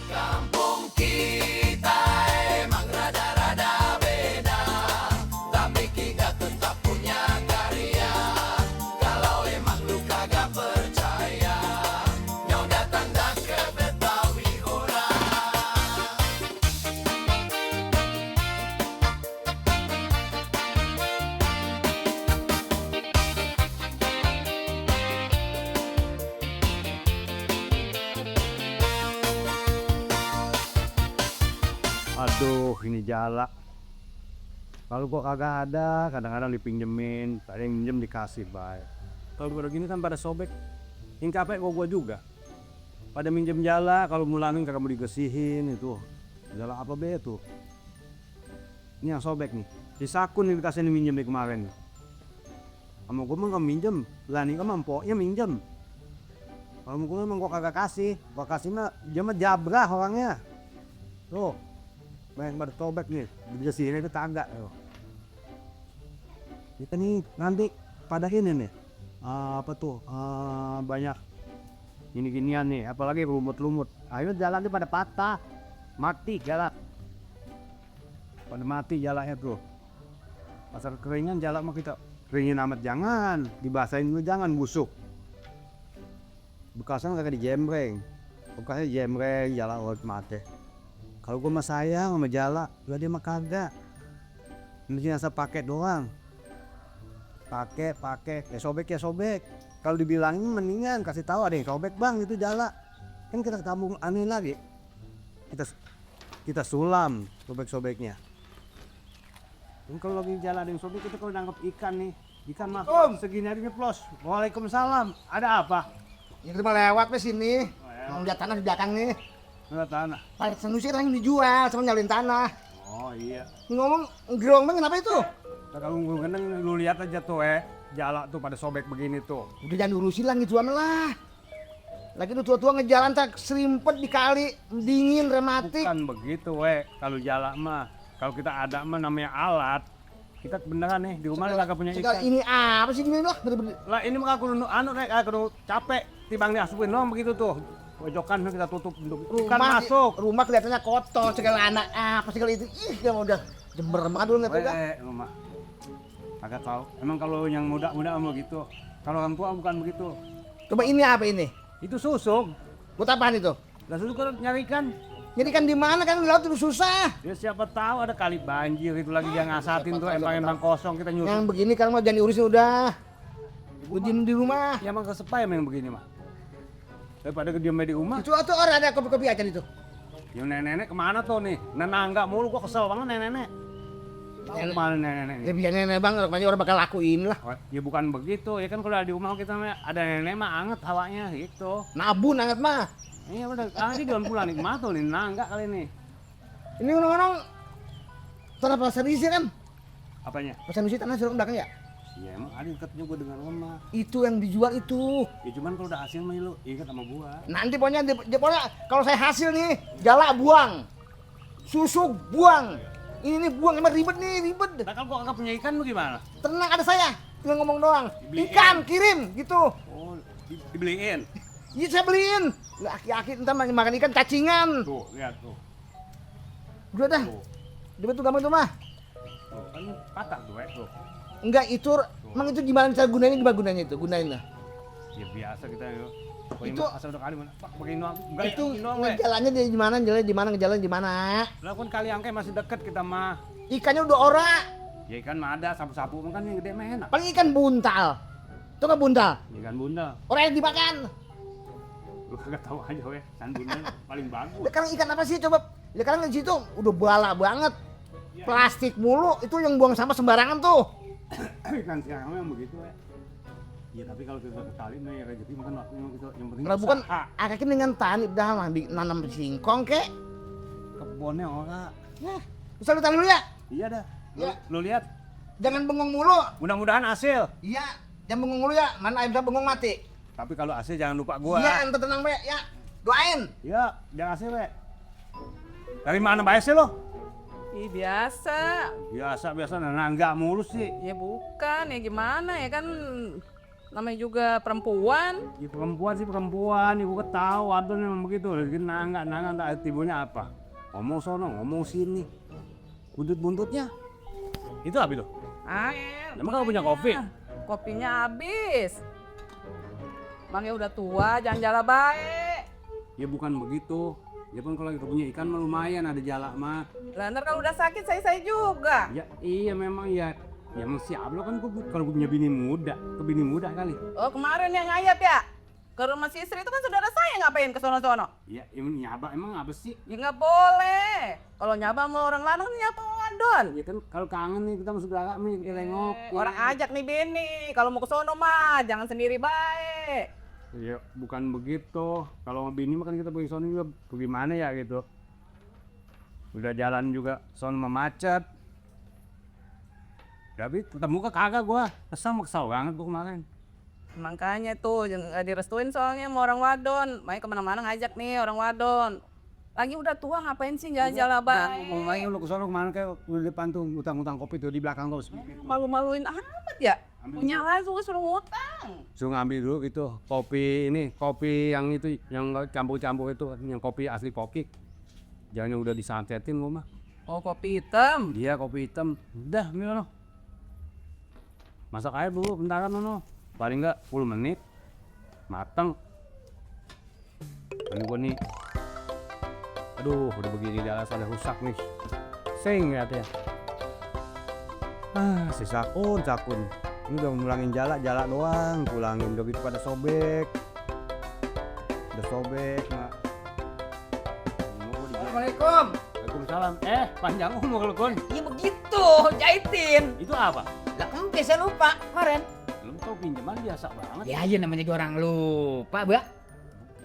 Kampung kita emang rada-rada beda, tapi kita tetap punya karya. Kalau emang lu kagak percaya, nyong datang dah ke Betawi orang. Aduh, ini jala. Kalau gua kagak ada, kadang-kadang dipinjemin, ada yang minjem dikasih, baik. Kalau gua gini kan pada sobek, yang capek gua juga. Pada minjem jala, kalau mulangin kagak mau digesihin itu. Jala apa be tuh? Ini yang sobek nih. Si Sakun nih dikasih minjem nih kemarin. Sama gua mah nggak minjem, lah nih kan empoknya minjem. Kalau gua emang gua kagak kasih, gua kasih mah dia mah jabrah orangnya. Tuh. Main pada sobek nih, bisa sini itu kagak. Kita nih nanti pada ini nih, apa tuh banyak ini ginian nih, apalagi lumut-lumut. Ayo jalan pada patah, mati jalan, pada mati jalannya tuh. Pasar keringan jalan mah kita keringin amat jangan, dibasahin dulu jangan busuk. Bekasnya kagak dijembreng, bekasnya jembreng jalan orang mati. Kalau gue mah sayang sama jala, dia mah kagak. Ini asal pakai doang. Pakai, ya sobek. Kalau dibilangin mendingan kasih tahu ada yang sobek bang itu jala. Kan kita kampung aneh lagi. Kita sulam sobek-sobeknya. Dan kalau lagi jala ada yang sobek kita kalau nangkep ikan nih. Ikan mah segini aja nyeplos. Waalaikumsalam. Ada apa? Ya kita mau lewat ke sini. Mau lihat tanah di belakang nih. Lihat tanah. Pak Sanusi yang dijual sama nyalin tanah. Oh iya. Ngomong gerombang kenapa itu? Nah, kalau gue gendeng lu lihat aja tuh jala tuh pada sobek begini tuh. Udah jangan urusin lah gituan lah. Lagi tuh tua-tua ngejalan tak serimpet di kali dingin rematik. Bukan begitu kalau jala mah. Kalau kita ada mah namanya alat. Kita beneran nih di rumah kagak punya ikan. Ini apa sih gini loh? Lah ini mah aku capek tibang diasupin doang begitu tuh. Pojokan kita tutup untuk ikan masuk. Rumah kelihatannya kotor segala anak apa segala itu. Ih, dia mau udah jember banget dulu nggak tahu. Rumah. Kagak tahu. Emang kalau yang muda-muda mau gitu. Kalau orang tua bukan begitu. Coba ini apa ini? Itu susuk. Buat apaan itu? Lah susuk kan nyari ikan. Jadi kan di mana kan di laut itu susah. Ya siapa tahu ada kali banjir itu lagi dia ngasatin tuh empang-empang kosong kita nyusun. Yang begini kan mau jangan diurusin udah. Ujian di rumah. Ya emang kesepai yang begini mah. Daripada diam di rumah. Itu tuh orang ada kopi-kopi aja itu. Ya nenek-nenek kemana tuh nih? Nenangga mulu gua kesel banget nenek-nenek. Kemana nenek-nenek? Ya biar nenek bang, orang bakal lakuin lah. Ya bukan begitu, ya kan kalau di rumah kita ada nenek mah anget hawanya gitu. Nabun anget mah. Iya udah, ini jalan pulang nih, kemana tuh nih? Nangga kali nih. Ini orang-orang tanah pasar isi kan? Apanya? Pasar isi tanah serong belakang ya? Iya emang ada dekat juga dengan rumah. Itu yang dijual itu. Ya cuman kalau udah hasil mah lu ingat sama gua. Nanti pokoknya kalau saya hasil nih, jala buang. Susu buang. Ini nih buang emang ribet nih, ribet. Nah kalau gua kagak punya ikan lu gimana? Tenang ada saya, tinggal ngomong doang. Dibeliin. Ikan kirim gitu. Oh, dibeliin. Iya saya beliin. Aki-aki entar makan ikan cacingan. Tuh, lihat tuh. Udah dah. Tuh. Dia tuh gampang tuh mah. Tuh, kan patah tuh, tuh. Enggak itu, emang itu gimana cara gunanya itu, gunain lah. Ya biasa kita yuk. Itu asal udah kali mana? Pak begini doang. Enggak itu yakin doang, ngejalannya di mana, ngejalan di mana. Lah kan kali angke masih deket kita mah. Ikannya udah ora. Ya ikan mah ada, sapu-sapu kan yang gede mah enak. Paling ikan buntal. Itu nggak buntal? Ikan bunda. Orang yang dimakan. Lu kagak tahu aja ikan bunda paling bagus. Sekarang ikan apa sih coba? Sekarang di situ udah bala banget. Plastik mulu, itu yang buang sampah sembarangan tuh. Ikan siang yang begitu ya tapi kalau kita kali nih rezeki makan waktu yang kita yang penting Kalau bukan akakin dengan tani dah mah nanam singkong kek. kebunnya orang. Nah, bisa lu tani dulu ya? Iya dah. Ya. Lu lihat. Jangan bengong mulu. Mudah-mudahan hasil. Iya, jangan bengong mulu ya. Mana ayam bengong mati. Tapi kalau hasil jangan lupa gua. Iya, ente tenang be ya. Doain. Iya, jangan hasil be. Dari mana bayar sih lo? Ih biasa. Biasa nangga mulu sih. Ya bukan, ya gimana ya kan Namanya juga perempuan. Ya perempuan sih perempuan, ibu tahu wadon memang begitu. Nangga tak tibunya apa? Ngomong sono, ngomong sini. Buntut-buntutnya. Itu apa itu? Air. Emang kamu punya kopi? Kopinya habis. Bang ya udah tua, jangan jala baik. Ya bukan begitu. Ya pun kalau kita punya ikan mah lumayan ada jalak mah. Lah ntar kalau udah sakit saya juga. Ya iya memang ya. Ya emang siap lo kan kalau gue punya bini muda, ke bini muda kali. Oh kemarin yang ngayap ya? Ke rumah si istri itu kan saudara saya, ngapain ke sono-sono? Ya emang nyaba emang apa sih? Ya nggak boleh. Kalau nyaba sama orang lanang nyapa wadon. Ya kan kalau kangen nih kita masuk gagak nih nengok. Orang ajak nih Beni. Kalau mau ke sono mah jangan sendiri baik. Ya bukan begitu. Kalau mau bini mah kan kita pergi sono juga bagaimana ya gitu. Udah jalan juga sono macet. Tapi ketemu ke kagak gua. Kesal banget gua kemarin. Makanya tuh nggak direstuin soalnya sama orang wadon. Makanya kemana-mana ngajak nih orang wadon. Lagi udah tua ngapain sih jalan-jalan baik? Ngomongin lu ke sono kemarin kayak udah depan tuh utang kopi tuh di belakang tuh. Malu-maluin amat ya? Punya lah suruh ngutang. Suruh ngambil dulu gitu kopi ini, kopi yang itu yang campur-campur itu, yang kopi asli kopi. Jangan udah disantetin gua mah. Oh kopi hitam. Dia kopi hitam. Udah, Milo. Masak air dulu bentaran no. Paling enggak 10 menit. Mateng. Ini gua nih. Aduh, udah begini di alas ada rusak nih. Sing lihat ya. Si sakun. Ini udah ngulangin jalak doang, pulangin udah gitu pada sobek. Udah sobek, Mak. Assalamualaikum. Waalaikumsalam. Panjang umur lu, Kun. Iya begitu, jahitin. Itu apa? Lah kempes saya lupa kemarin. Lu tau pinjaman biasa banget. Ya iya namanya juga orang lupa, Mbak.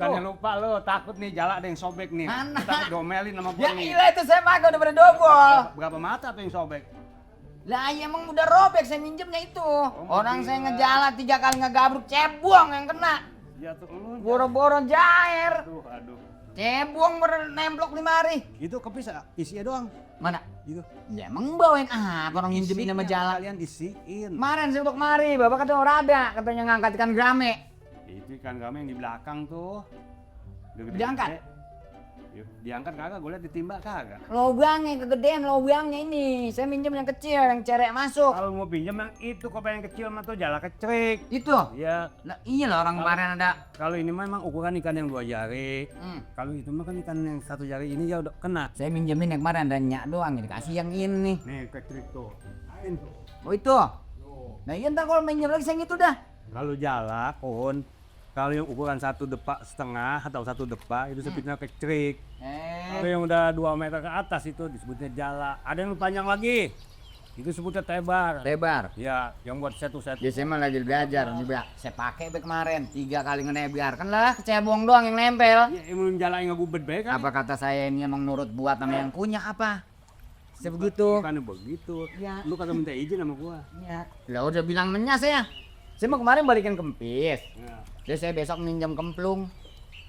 Bukannya lupa lo, takut nih jalak ada yang sobek nih. Mana? Takut domelin sama Ya gue nih. ilah itu saya pakai udah pada dobol. Berapa mata tuh yang sobek? Lah ya emang udah robek saya minjemnya itu. Orang saya ngejalan 3 kali ngegabruk cebong yang kena. Ya tuh lu. Boro-boro jair. Aduh. Cebong nemblok 5 hari. Itu kepis isinya doang. Mana? Gitu. Ya emang bawain apa orang minjemin sama jalan. Kalian isiin. Kemarin saya untuk mari, bapak kata orang ada, katanya ngangkat ikan grame. Itu ikan kami yang di belakang tuh. Udah gede-gede. Diangkat? Yuk, diangkat kagak, gue liat ditimba kagak. Lubangnya kegedean, lubangnya ini. Saya minjem yang kecil, yang cerek masuk. Kalau mau pinjam yang itu kok yang kecil mah tuh jala kecrik. Itu? Ya, Lah iya lah orang kemarin ada. kalau ini memang ukuran ikan yang 2 jari. Kalau itu mah kan ikan yang 1 jari ini ya udah kena. Saya minjemin yang kemarin ada nyak doang, ya dikasih yang ini. Nih kecrik tuh. Lain tuh. Oh itu? Nah iya ntar kalau minjem lagi saya gitu dah. Kalau jala, Kun, kalau yang ukuran 1,5 depa atau 1 depa itu sebutnya kecrik. Kalau yang udah 2 meter ke atas itu disebutnya jala. Ada yang panjang lagi, itu sebutnya tebar. Lebar. Ya, yang buat satu. Ya saya mah lagi belajar juga. Saya pakai be kemarin 3 kali ngenebar kan lah kecebong doang yang nempel. Ya, emang jala yang ngegubet baik kan? Apa kata saya ini emang nurut buat sama yang punya apa? Saya begitu. Bukan begitu. Ya. Lu kagak minta izin sama gua. Ya. Lah udah bilang menya saya. Saya mau kemarin balikin kempis. Ya. Jadi saya besok minjem kemplung.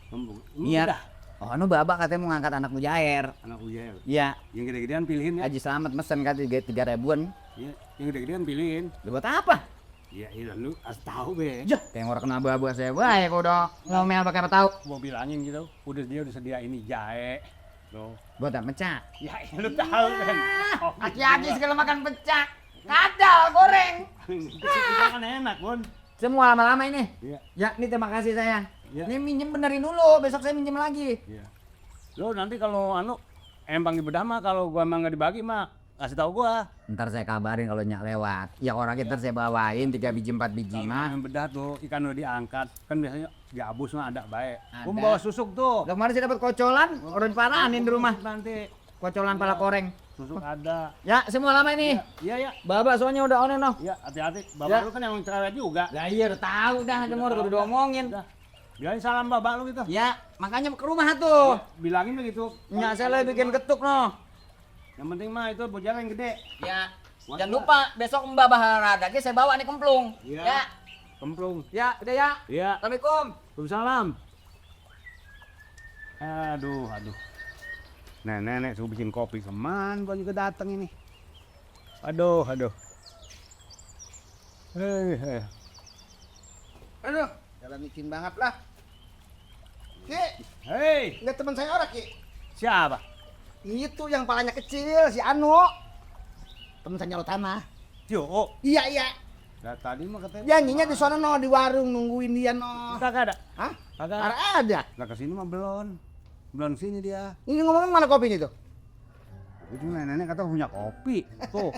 Kembung. Iya. Udah. Oh, anu babak katanya mau ngangkat anak mujair. Anak ujail. Iya. Yang gede-gedean pilihin ya. Haji Selamat mesen katanya 3 ribuan. Iya, yang gede-gedean pilihin. Lu buat apa? Iya, iya lu harus tahu be. Jah, kayak orang kena abu-abu saya baik udah ngomel pakai apa tahu. Gua bilangin gitu, dia udah sedia ini jahe. Loh. Buat apa pecah? Ya, lu tahu kan. Oh, Aki-aki segala makan pecah. Kadal goreng. itu kan enak, Bun. Semua lama-lama ini. Iya. Ya, ini terima kasih sayang. Iya. Ini minjem benerin dulu, besok saya minjem lagi. Iya. Lo nanti kalau empang di bedah mah kalau gua emang nggak dibagi mah kasih tahu gua. Ntar saya kabarin kalau nyak lewat. Ya orang kita saya bawain 3 biji 4 biji mah. Yang bedah tuh ikan udah diangkat kan biasanya gabus mah ada baik. Gua Ada. bawa susuk tuh. Lah, kemarin saya dapat kocolan, orang diparanin di rumah. Nanti Kocolan pala koreng. susuk ada. Ya, semua lama ini. Iya ya. Baba soalnya udah onen noh. Iya, hati-hati. Bapak Ya. lu kan yang cerewet juga. Lah iya udah tahu dah, cuma udah diomongin. Udah. Bilangin salam bapak lu gitu. Ya, makanya ke rumah tuh. Bilangin begitu. Nyak saya lagi bikin ketuk noh. Yang penting mah itu bojang yang gede. Ya, jangan lupa besok Mbak Baharada saya bawa nih kemplung. Iya. Ya, Kemplung. ya, udah ya. Iya. Assalamualaikum. Waalaikumsalam. Aduh. Nenek suruh bikin kopi kemana gua juga datang ini. Aduh. Hei. Aduh, jalan micin banget lah. Ki, Hei, lihat teman saya orang Ki. siapa? Itu yang palanya kecil, si Anu. Temen saya nyolot tanah. Tio, oh. Iya, iya. Nah, tadi mah katanya. Janjinya di sana no, di warung nungguin dia no. Kagak ada. Hah? Kagak ada. Ada. Lah kesini mah belum. Belum sini dia. Ini ngomong mana kopinya tuh? Itu nenek kata punya kopi. Tuh.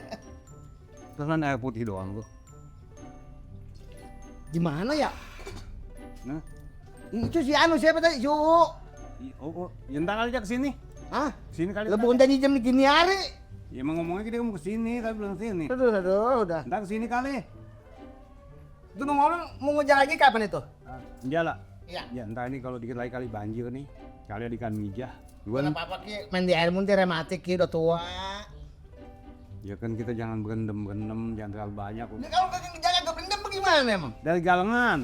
Terus kan air putih doang tuh. Gimana ya? Nah. Itu si Anu siapa tadi? Yu. Oh, ya ntar kali aja kesini. Hah? Sini kali. Lah bukan janji jam gini hari. Ya emang ngomongnya kita mau kesini, tapi belum sini. Aduh, udah. Ntar kesini kali. Itu ngomong mau ngejar lagi kapan itu? Jala. Iya. Ya ntar ini kalau dikit lagi kali banjir nih. Kali di ikan mijah. Gua Bukan apa-apa Ki, main di air muntah rematik Ki, udah tua. ya kan kita jangan berendam, jangan terlalu banyak. Ini kalau kagak ngejaga gak berendam bagaimana emang? Dari galengan.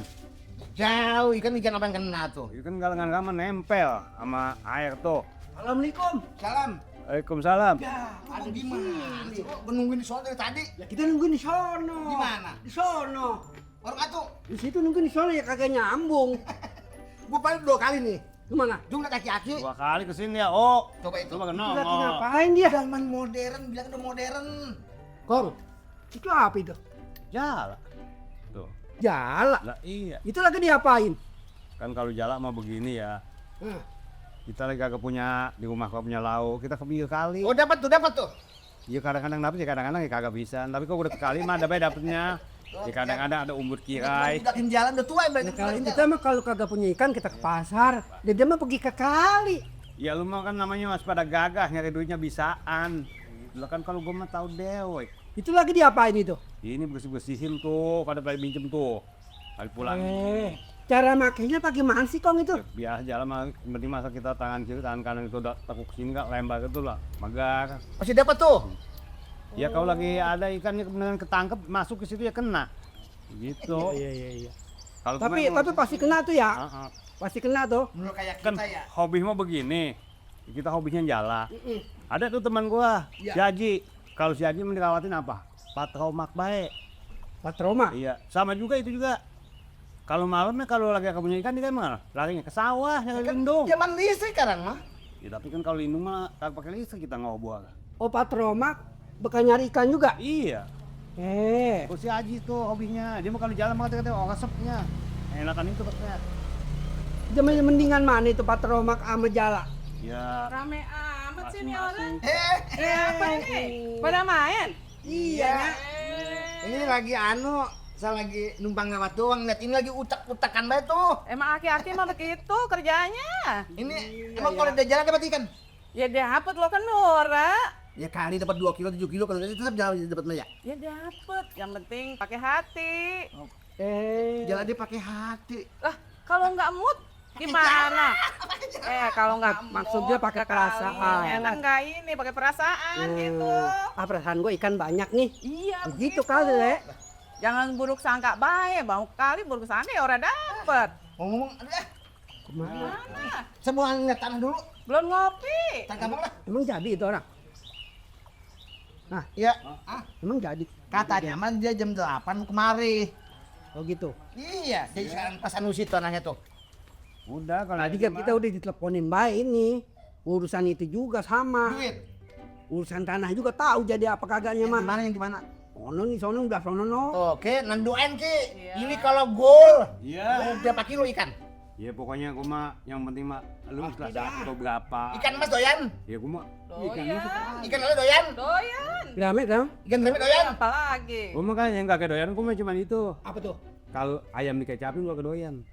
Jauh, ikan apa yang kena tuh? Itu kan galengan kamu nempel sama air tuh. Assalamualaikum. Salam. Waalaikumsalam. Aduh gimana? Kok nungguin di sono dari tadi? Ya kita nungguin di sono. Gimana? Di sono. Orang atu, Di situ nungguin di sono ya kagak nyambung. gua paling 2 kali nih. Gimana? Jumlah kaki-kaki. 2 kali kesini ya, oh. Coba itu. Coba Lagi kenal. ngapain dia? Zaman modern, bilang udah modern. Kong, itu apa itu? Jala. Tuh. Jala. Lah iya. Itu lagi diapain? Kan kalau jala mah begini ya. Hah. Kita lagi kagak punya di rumah kagak punya lauk, kita kebir kali. Oh dapat tuh. Ya kadang-kadang dapet, ya kadang-kadang ya kagak bisa. Tapi kok udah sekali mah dapetnya. Ya kadang-kadang ada umbut kirai. Udakin jalan udah tua Ya kali kita mah kalau kagak punya ikan kita ke pasar. Dia mah pergi ke kali. Ya lu mah kan namanya masih pada gagah nyari duitnya bisaan. Lah kan kalau gua mah tahu dewek. Itu lagi diapain itu? Ini bersih-bersihin tuh, pada minjem tuh. Kali pulang. Cara makainya bagaimana sih Kong itu? Biasa jalan mah, penting masa kita tangan kiri, tangan kanan itu udah tekuk sini nggak lembar itu lah, magar. Masih dapat tuh. Ya kalau lagi ada ikannya kemudian ketangkep masuk ke situ ya kena. Gitu. Iya. Kalau Tapi kemarin- pasti kena tuh ya. Ah, ah. Pasti kena tuh. Menurut kayak Kan kita ya. hobi mah begini. Kita hobinya jala. Ada tuh teman gua, Iya. si Haji. Kalau si Haji mendirawatin apa? Patromak baik. Patroma. Iya, sama juga itu juga. Kalau malamnya kalau lagi punya ikan dia mah larinya ke sawah nyari lindung. Zaman listrik sekarang mah. Ya tapi kan kalau lindung mah kagak pakai listrik kita ngobrol. Oh patroma bakal nyari ikan juga. Iya. Oh si Haji tuh hobinya. Dia mah kalau jalan mah kata-kata oh resepnya. Enakan itu katanya. Dia mendingan mana itu patroma sama jala? Ya Rame amat sih nih orang. Apa ini? Pada main? Iya. Ini lagi saya lagi numpang lewat doang, lihat ini lagi utak-utakan banget tuh. Emang aki-aki mah begitu kerjanya. Ini emang kalau udah jalan dapat ikan? Ya dapet lo kan murah. Ya kali dapat 2 kilo, 7 kilo, kalau itu tetap jalan dapat ya. Ya dapet. Yang penting pakai hati. Jalan dia pakai hati. Lah kalau nggak mood gimana? Kalau nggak maksudnya pakai perasaan. Enak nggak ini pakai perasaan gitu. Perasaan gue ikan banyak nih. Iya Begitu kali, Le. Jangan buruk sangka baik, mau kali buruk sangka ya orang dapet. Ngomong, aduh, Kemana? Mana? semua ngeliat tanah dulu. Belum ngopi. Tak gampang lah. Emang jadi itu orang? Iya. Emang jadi? Katanya mah dia jam 8 kemari. Oh gitu. Iya, jadi sekarang pas anusi tanahnya tuh. udah kalau Tadi kan kita udah diteleponin baik ini. Urusan itu juga sama. Duit. Urusan tanah juga tahu jadi apa kagaknya Yang mah. mana yang gimana? Sono nih, sono udah sono no. Oke, nanduin Ki. Ini kalau gol, Iya. berapa kilo ikan? Ya pokoknya gua mah yang penting mah lu kelas atau berapa. Ikan mas doyan? Ya gua mah Doyan. Ikan lele doyan? Doyan. Rame dong. Ikan lele doyan? Apalagi? gua mah kan yang gak kedoyan gua mah cuma itu. Apa tuh? Kalau ayam dikecapin gua kedoyan.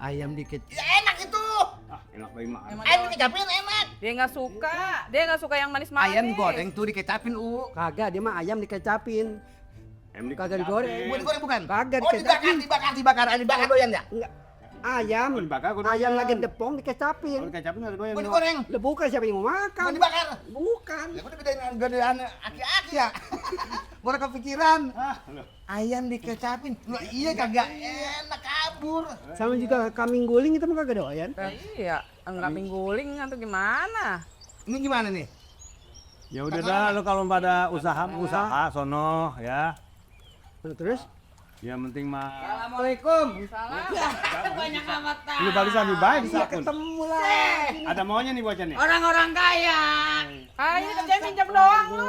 Ayam dikit. Ya enak itu. Ah, enak banget mah. Emang Ayam dikecapin enak. Dia nggak suka. Dia nggak suka yang manis-manis. Ayam digoreng tuh dikecapin Kagak, dia mah ayam dikecapin. Ayam Kagak dikecapin. digoreng. Buat digoreng bukan? Kagak Oh dikecapin. dibakar doyan ya? Enggak. Ayam. Oh, dibakar gua doyan. Ayam lagi depong Kalau dikecapin. dikecapin gak doyan. Buat digoreng. Lah bukan siapa yang mau Bukan makan? dibakar. Bukan. Ya udah gedean aki-aki ya. Gua kepikiran. Ah, loh. Ayam dikecapin. Lah iya kagak enak kabur. Sama juga kambing guling itu mah kagak doyan. Iya. Enggak mingguling atau gimana? Ini gimana nih? Ya udah dah lu kalau pada usaha sono ya. Terus Yang penting mah. Assalamualaikum. Salam. Banyak amat tahu. Ini barisan lebih baik Iya sakun. ketemu lah. Ada maunya nih bocah nih. Orang-orang kaya. Ah, ini kerja minjem doang lu.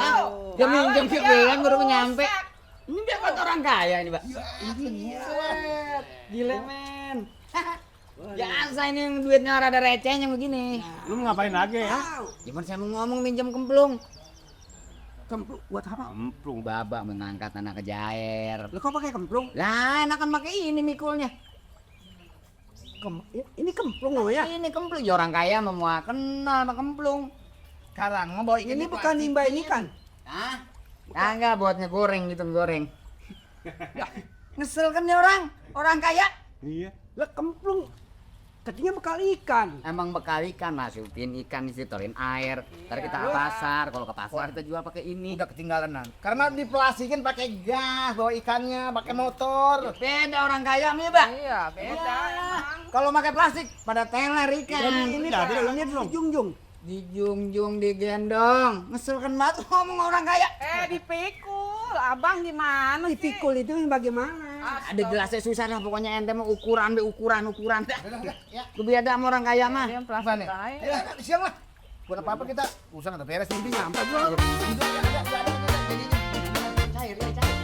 Dia minjem sih bilang baru nyampe. Ini dia buat orang kaya ini, Pak. Gila, men. Biasa ini yang duitnya rada recehnya begini. Lu mau ngapain lagi ya? Cuman saya mau ngomong minjem kemplung. Kemplung buat apa? Kemplung. Babak mengangkat anak kejair. Lo kok pakai kemplung? Lah, enak kan pakai ini mikulnya. Ini kemplung namanya. Ini kemplung. Ya orang kaya mau kenal sama kemplung. Sekarang mau bawa Ini bukan limbah ikan. Hah? Kagak buat ngegoreng gitu, ngegoreng. Ngesel kan ya orang? Orang kaya. Iya. Lah kemplung katanya bekal ikan. Emang bekal ikan, masukin ikan di situ, taruhin air. Ntar kita ke pasar. Kalau ke pasar kita jual pakai ini. Udah ketinggalan nan. Karena diplastikin pakai gas, bawa ikannya pakai motor. Beda orang kaya nih, Pak. Iya, beda emang. Kalau pakai plastik pada teler ikan. Ini dah, ini belum. Jungjung. Dijungjung, digendong. Ngesel kan banget ngomong orang kaya. Dipikul. Abang gimana sih? Dipikul itu bagaimana? Ada gelasnya susah lah pokoknya ente mau ukuran be ukuran. Lu beda sama orang kaya mah. Dia yang Apa plastik nih? aja. Ya, siang lah. Buat apa-apa kita urusan atau beres ini nyampe belum? Cair, cair.